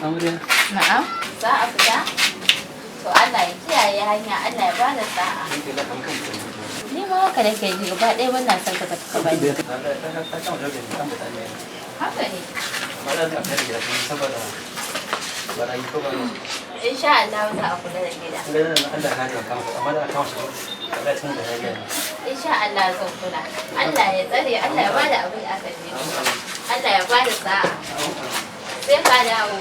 Amarya. Na'am. Za a fita? To Allah ya kiyaye hanya, Allah ya bada sa'a. Ni ma haka nake ji, gaba ɗaya ban son ka tafi ka bani. Haka ne. Insha Allah za a kula da gida. Insha Allah zan kula. Allah ya tsare, Allah ya bada abin da aka je. Allah ya bada sa'a. Sai ka dawo.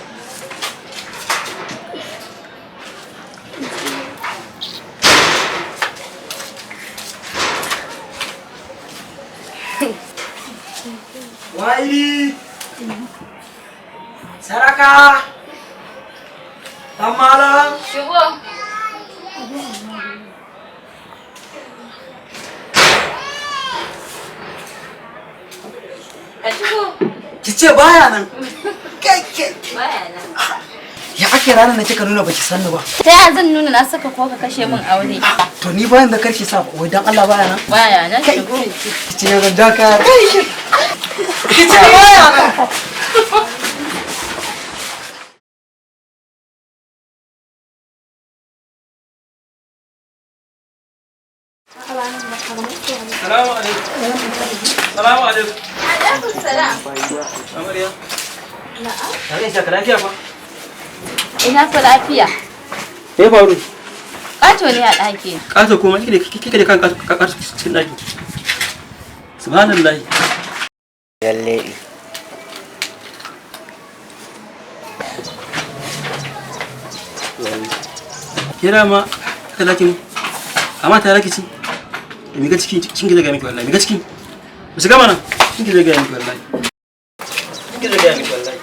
Wa'ili! Saraka! Dan malam! Shigo. Ka shigo. Ki ce baya nan. Kai kai. Baya nan. Ya ake ranar da kika nuna baki sanni ba. Ta yaya zan nuna na saka ko ka kashe min aure? To ni bayan da karki sa wai dan Allah baya nan. Baya nan, shigo. Ki ce zan ja kaya. Kai. Ki ce baya nan. Salamu alaikum. Salamu alaikum. Alaikum salam. Amarya. Na'am. Ta gaishe ka lafiya fa? Ina fa lafiya. Me ya faru? Ƙato ne a ɗaki. Ƙato kuma kike da kan ƙato cikin ɗaki. Subhanallahi. Lalle. Kira ma haka zaki mu. Amma tare ki ci. Mi ga ciki cikin ki zai ga miki wallahi. Mi ga ciki. Mu shiga mana. Cikin ki zai ga miki wallahi. Cikin ki zai ga miki wallahi.